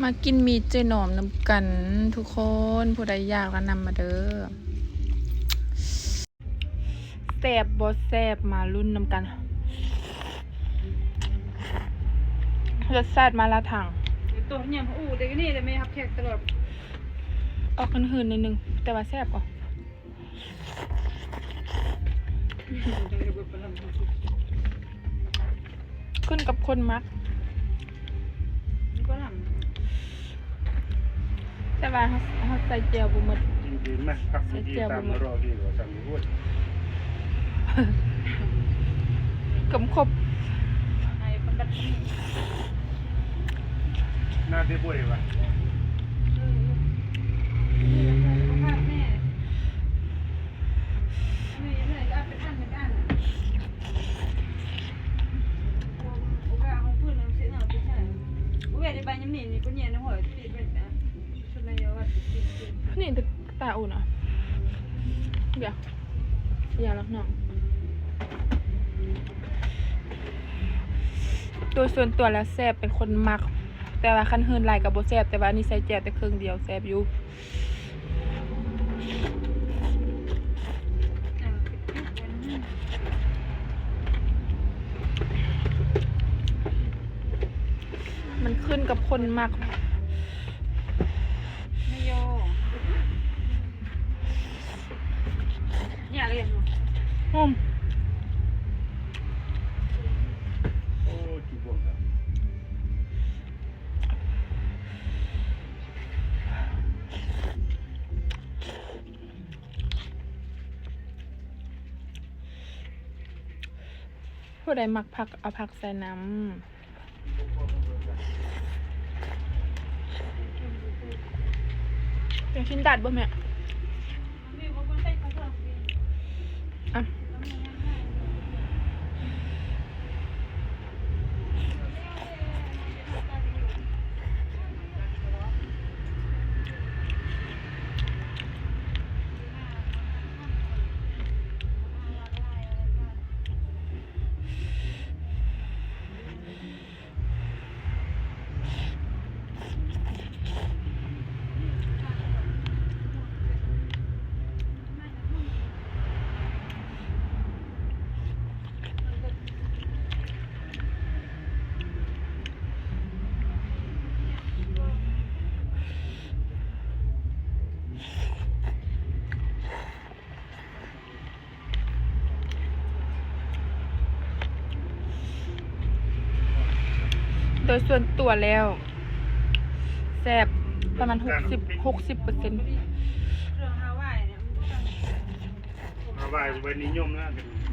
ມາກິນໝີ່ເຈ້ໜອມນຳກັນທຸກຄົນ, ຜູ້ໃດຢາກລະນຳມາເດີ້. ແຊບບໍ່ແຊບ ມາລຸ້ນນຳກັນ. ລົດຊາດມາລາທາງ. ໂຕຍາມອູເດນີ້ແຫຼະ ແມ່ຮັບແຂກຕະຫຼອດ. ອອກຫືນໆໜ້ອຍໜຶ່ງ ແຕ່ວ່າແຊບກວ່າ. ຂຶ້ນກັບຄົນມັກ. ແຕ່ວ່າເຮົາ ເຮົາໃສ່ແຈ່ວບໍ່ໝົດ. ກິນດີນະ ພັກດີໆ ຕາມມາລໍດີກວ່າຊັ້ນ. ໂອ້ຍ ກຳຄົບ. ໜ້າເດໂບຍວ່າ ເອີ ເອີ ນີ້ແຫຼະສຸຂະພາບແມ່. ນີ້ຕາອຸ່ນອະ ຢ່າລັກນ້ອງ. ໂດຍສ່ວນຕົວແລ້ວແຊບ ເປັນຄົນມັກ, ແຕ່ວ່າຄັນເຫີນຫຼາຍກໍບໍ່ແຊບ, ແຕ່ວ່າອັນນີ້ໃສ່ແຈ່ວແຕ່ເຄິ່ງດຽວ ແຊບຢູ່. ມັນຂຶ້ນກັບຄົນມັກ. ອືມ ໂອ້ຍ ກິນບ່ວງກັນ. ຜູ້ໃດມັກຜັກ ເອົາຜັກໃສ່ນຳ. ຢາກກິນດາດບໍ່ແມ່? ອ່ະ. ໂດຍສ່ວນຕົວແລ້ວແຊບປະມານຫົກສິບ ຫົກສິບເປີເຊັນ. ເຄື່ອງຮາວາຍນີ້ ຮາວາຍໄວນິຍົມນະ.